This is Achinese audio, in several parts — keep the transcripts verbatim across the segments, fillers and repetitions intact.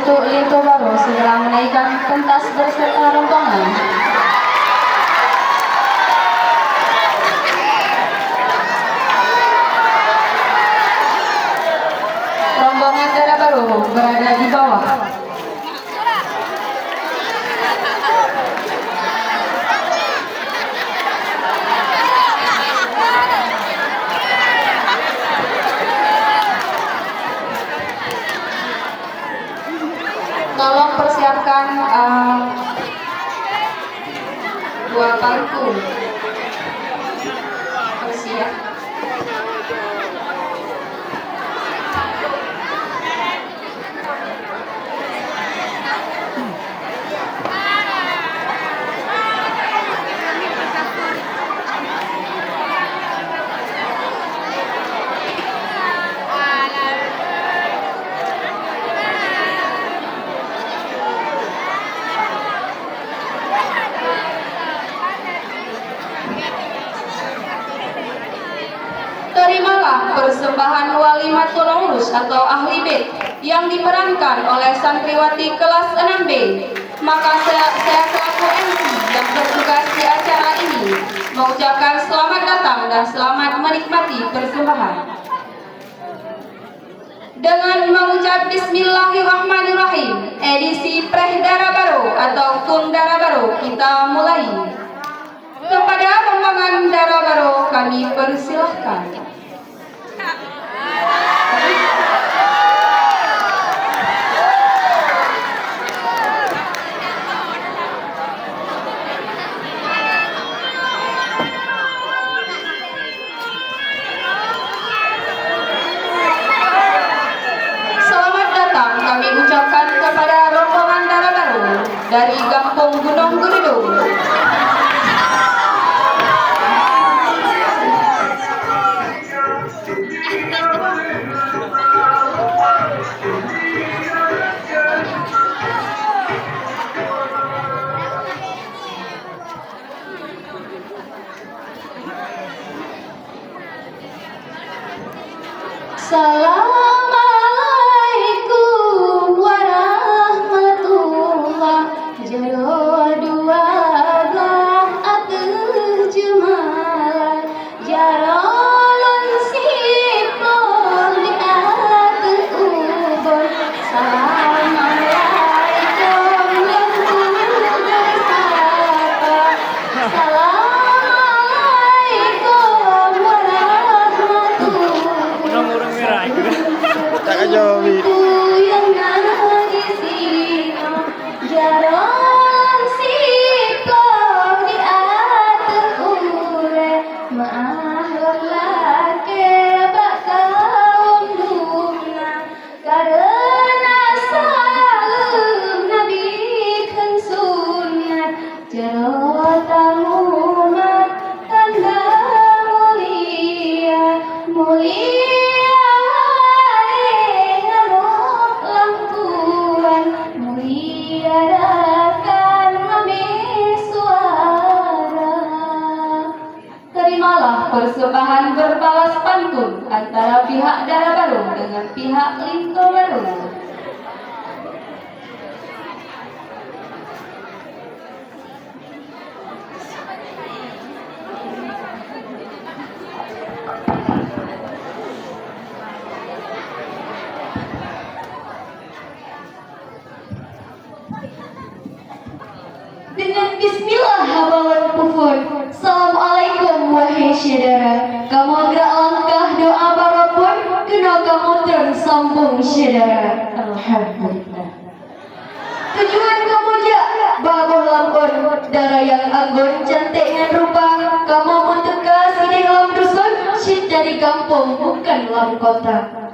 Untuk linto baru segera menaikkan pentas beserta rombongan. Rombongan dara baru berada di bawah. Tolong persiapkan, eh, dua bangku. Persiap. Terimalah persembahan walimatul urus atau ahli bait yang diperankan oleh santriwati kelas enam B. Maka saya, saya selaku M C yang bertugas di acara ini mengucapkan selamat datang dan selamat menikmati persembahan. Dengan mengucap Bismillahirrahmanirrahim, edisi Preh Dara Barô atau Thôn Dara Barô kita mulai. Kepada rombongan Dara Barô kami persilahkan. Selamat datang kami ucapkan kepada rombongan Dara Barô dari Gampông Gunong Geureudeung. Assalamualaikum warahmatullah. Jaroe dua blah ateueh jeumala. Jaroe lôn siploh di ateueh ubon. Assalamualaikum lôn tujoh sapa. Assalamualaikum warahmatullahi wabarakatuh. Tak aja, Bi. Nyang na di sinoe, jaroe siploh di ateueh ureueng, meu'ah lôn lakée bak kawöm dum na. Kareuna saleuem Nabi kheun sunnat, jaroe tamumat tanda mulia. Mulia hareuem lam Tuhan, mulia rakan meusuara. Terimalah persembahan berbalas pantun antara pihak Dara Barô dengan pihak Linto Barô. Deungon bismillah haba lôn peuphon. Assalamualaikum, wahai syedara. Kamoe grak langkah doa baroe phon, keunoe kamoe treun sambông syedara. Alhamdulillah. Tujuan kamoe jak bak boh lam ôn, dara nyang anggun canték ngon rupa. Kamoe meuteuka sidéh lam dusun, cit dari gampông bukon lam kota.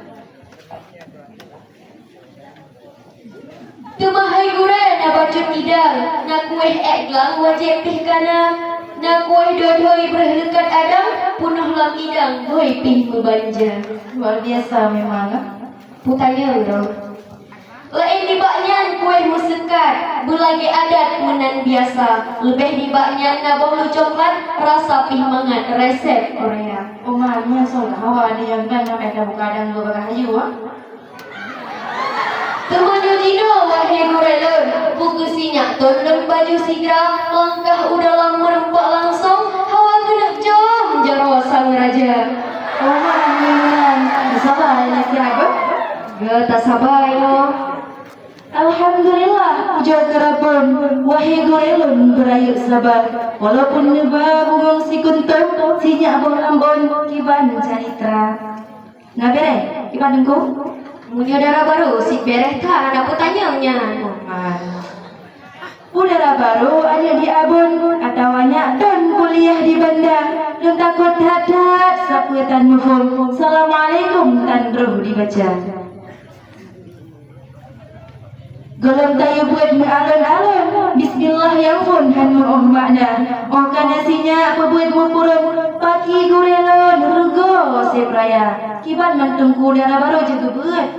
Teuma hai gurée na bacut idang, na kuéh ék glang wajéb pih kana, na kuéh dodoi breuh leukat adang, peunoh lam idang hôi pih meubanja. Luar biasa memang, ah. Putanyong droe. Laén nibak nyan kuéh meuseukat, beulagée adat meunan biasa. Leubeh nibak nyan na boh lu coklat, rasa pih mangat resep Korea. Uma, nyan soe hawa di nyang nan, na meuka buka dang beurah ayu, ah. Teuma nyoe jinoe, wahé gurée lôn, bukeusinyak thon lôn baju sigra, langkah u dalam meureumpok langsong, hawa keuneuk jom jaroe sang raja. Oh, alhamdulillah. Sabar, ya, siapa? Gata sabar, ya. Alhamdulillah, puja keu Rabbon, wahé gurée lôn beurayeuk saba. Walaupun neuba bungong sikuntom, sinyak boh ambon kiban calitra. Na bereh, kiban Teungku? Meunyoe dara barô, sit bereh that, hana peutanyong nyan. Udara barô aneuk di Abon, atawa nyak thon kuliah di Banda, lôn takot that-that sapeue tan muphom, Assalamualaikum tan roh dibaca. Gohlom tayue beuet meualon-alon, bismillah nyang phon han meu'oh makna. Óh ka na sinyak peubeuet meupuron, paki gurée lôn rugoe sép raya. Kiban mantong udara barô jeuet geubeuet.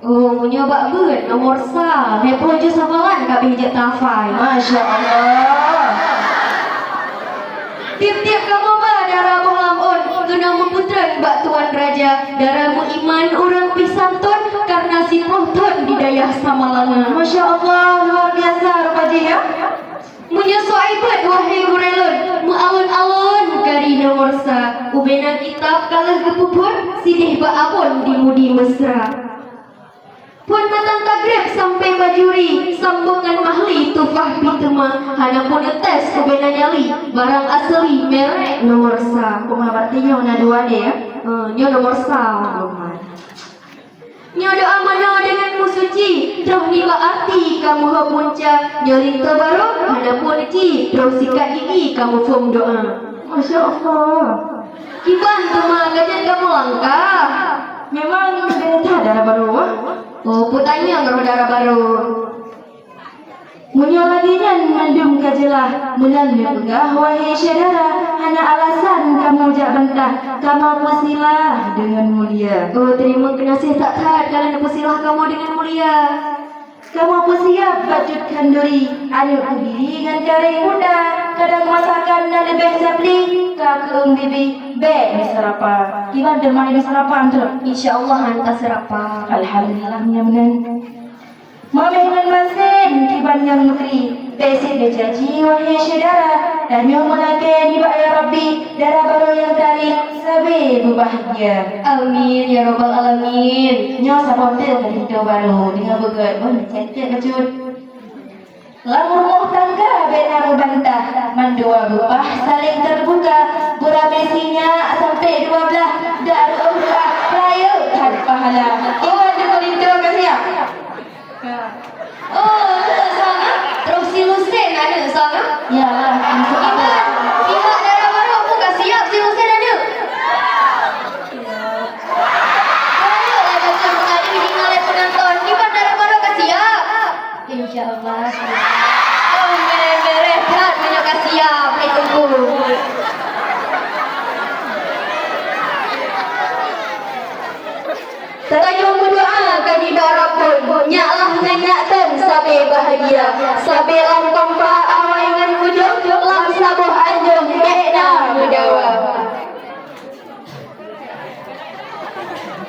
Oh, meunyoe bak beuet nomor sa, lhée ploh ju samalan ka abéh jak tafai. Masya Allah. Tiep-tiep kamoe ba dara boh lam ôn, keunoe meupeutreun bak tuan raja, dara meuiman ureuëng pih santôn, karena siploh thon di dayah Samalanga. Masya Allah, luar biasa rupa jih, ya. Meunyoe soai beuet, wahé gurée lôn, meualon-alon gari nomor sa, ubena kitab ka lheueh geupeuphon, sideh bak Abon di Mudi Mesra. Phon matan tagreb sampai bajuri, sambongan mahli tufah pih teuma, hana peuneutes ubena nyali, barang asli merek nomor sa. Peuma bak tinyoe na dua deh, ya? Eh, nyoe nomor sa. Nyoe doa manoe deungon meusuci, troh nibak até kamoe ho punca, nyoe linto barô, hana pun ci, troh sikat gigi kamoe phom doa. Masya Allah. Kiban teuma gajan kamoe langkah. Memang beutôi that dara barô, wah. Oh, peutanyong roh dara barô. Meunyoe lagée nyan mandum ka jeulaih, meunan neupeugah, wahé syedara, hana alasan kamoe jak bantah, kamoe peusilah deungon mulia. Oh, teurimong geunaséh that-that ka lôn peusilah kamoe deungon mulia. Kamoe peusiap bacut khanduri, aneuk keubiri ngon karéng muda, kadang masakan na leubeh sapli, ka keueung bibi, bék neuseurapa. Kiban teuma neuseurapa, Antrok? Insya Allah, han taseurapa. Alhamdulillah, nyan meunan. Mamèh ngon Masen kiban nyang meukri, bék sit neujanji, wahé syedara, tanyoe meulakée nibak ya Rabbi, dara barô nyang tari, sabé mubahgia. Amin ya rabbal alamin. Nyoe saboh teuk linto barô, deungon beugét, oh, cantik bacut. Lam rumoh tangga bék na meubantah, mandua beupah saléng teubuka, beuramé sinyak sampai dua blaih, dak reuôh doa, rayeuk that pahala. Iwan deungon linto ka siap. Oh, aneuk sang, ah? Troh si Husen aneuk sang, ah? Yalah, aneuk sang. Iman, pihak dara barô pun ka siap si Husen aneuk. Ayo, eh, baca mengadu di ngalai penonton. Iman dara barô ka siap. Insya Allah. Oh, beres-beres that meunyoe ka siap, hai Teungku. Tanyoe meudoa keu nibak Rabbon, nyak lah ngon nyak tem sabé bahagia, sabé lam kompak awai ngon ujong, lam saboh anjong bék na meudawa.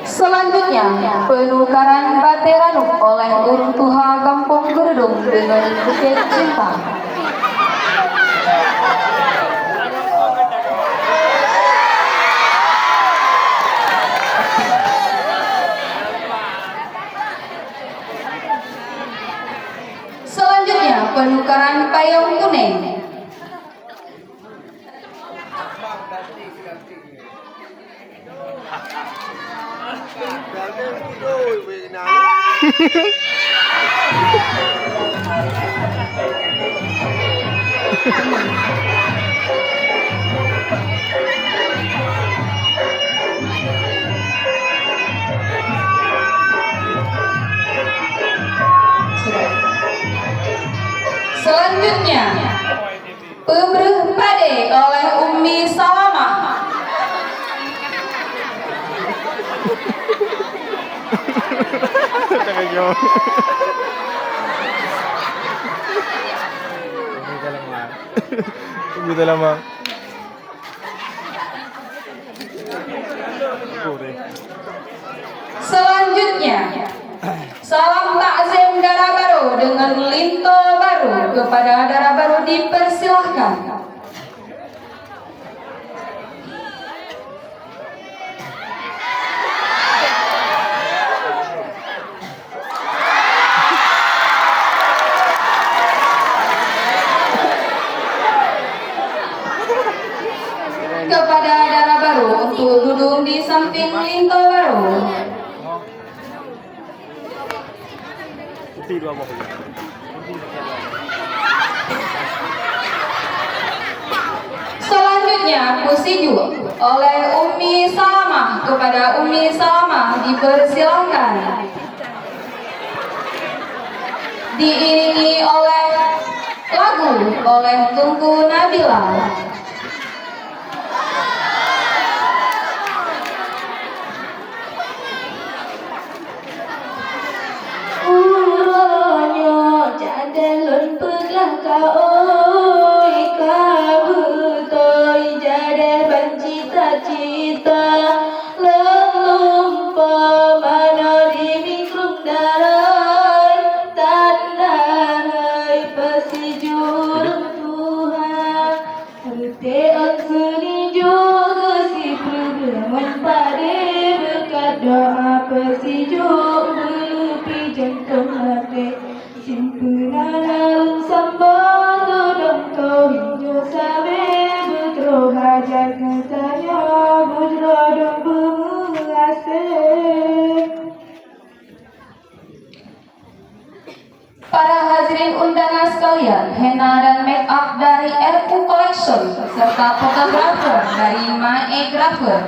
Selanjutnya, penukaran batée ranub oleh ureuëng tuha Gampông Geureudong deungon Bukét Cinta. Selanjutnya, penukaran payong kuning. Selanjutnya, peubreuh padé oleh Ummi Salamah. Selanjutnya, salam takziah Linto baru, kepada dara baru dipersilahkan. Kepada dara baru untuk duduk di samping linto baru. Selanjutnya, pusijuek oleh Ummi Salamah. Kepada Ummi Salamah dipersilahkan. Diiringi oleh lagu oleh Teungku Nabila. Uroe nyoe jadeh lôn peugah kah, oi, ka beutôi jadeh ban cita-cita lôn lumpoe manoe di mikrong daroi, tanda hai peusijuek tuha. Teuteuk ôn seunijuek geusipeue deungon padé, beureukat doa peusijuek beuleupi jantung até. Simpeue na lôn sambot, tudong toh ijo sabe, beutroh hajat geutanyoe, beudroe dong beumeuaséh. Para hadirin undangan sekalian, henna dan make up dari R U Collection serta fotografer dari Maegrapher.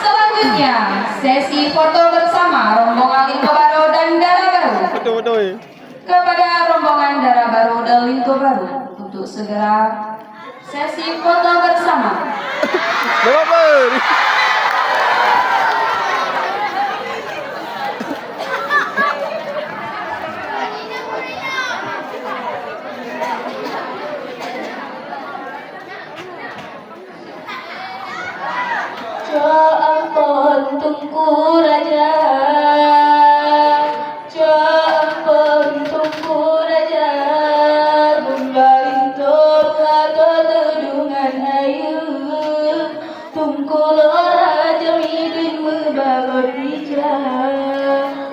Selanjutnya, sesi foto bersama rombongan Linto Baru dan Dara Baru. Betul, betul. Kepada rombongan Dara Baru dan Linto Baru untuk segera sesi foto bersama. Nama apa? Cok ampôn Teungku Raja, cok ampôn Teungku Raja, gumbalinto beuatoe teudungan ayeue. Teungku Lora Jamidin meubalot ija,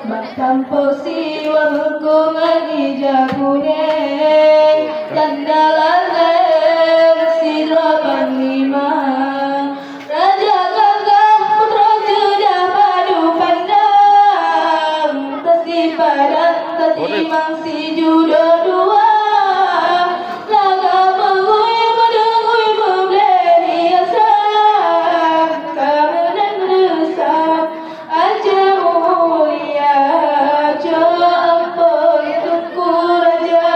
bak tampok siwa meukong ngon ija kunéng, tanda laleng sidroe panglima. Raja gagah putroe ceudah padu pandang, tasipadat tatimang sijudoe dua. Lagak meungui meudeungui meubleh hiasan, ka meunan reusam aja mulia, cok ampôn Teungku Raja.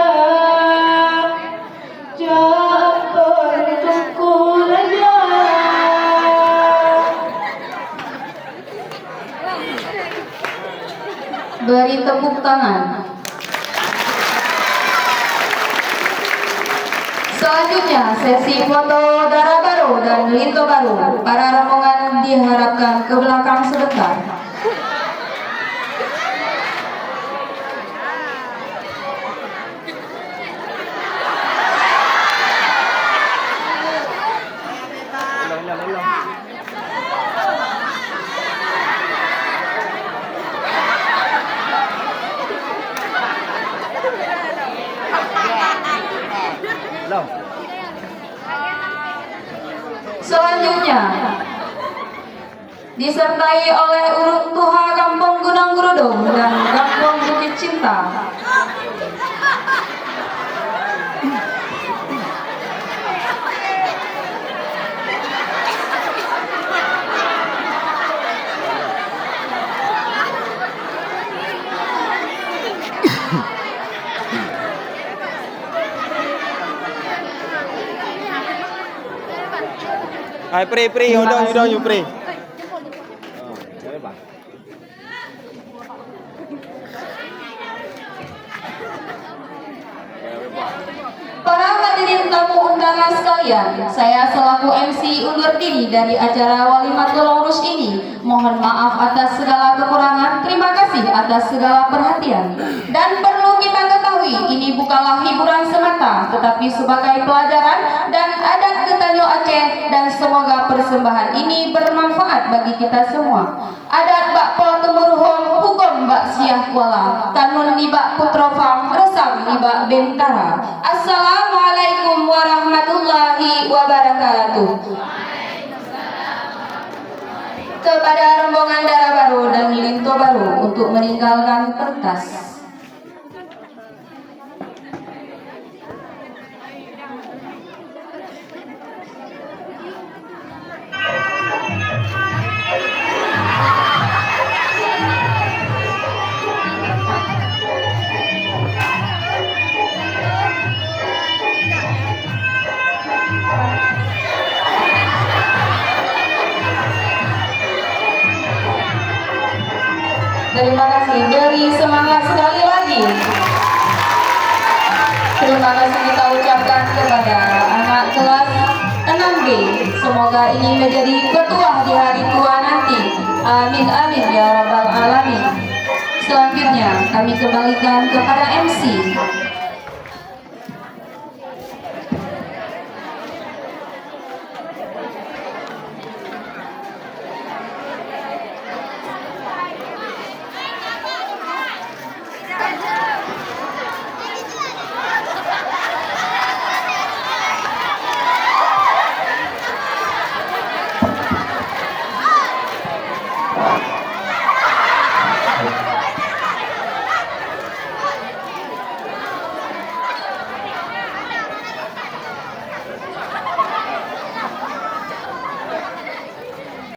Cok ampôn Teungku Raja. Beri tepuk tangan. Selanjutnya, sesi foto Dara Baru dan Linto Baru. Para rombongan diharapkan ke belakang sebentar. Selanjutnya, disertai oleh ureuëng tuha Gampông Gunong Geurudong dan Gampông Bukit Cinta. Hai, pri, pri, udong, udong, you pri. Para hadirin tamu undangan Jamaah sekalian, saya selaku M C undur diri dari acara Walimatul Urus ini. Mohon maaf atas segala kekurangan, terima kasih atas segala perhatian. Dan perlu kita ketahui, ini bukanlah hiburan semata, tetapi sebagai pelajaran dan adat geutanyoe Aceh, dan semoga persembahan ini bermanfaat bagi kita semua. Adat bak Po Teumeuruhom, hukôm bak Syiah Kuala, kanun nibak Putroe Phang, reusam nibak Bentara. Assalamualaikum warahmatullahi wabarakatuh. Kepada rombongan dara barô dan linto barô untuk meninggalkan pentas. Terima kasih. Beri semangat sekali lagi. Terima kasih kita ucapkan kepada anak kelas enam B. Semoga ini menjadi petuah di hari tua nanti. Amin, amin, ya rabbal alamin. Selanjutnya, kami kembalikan kepada M C.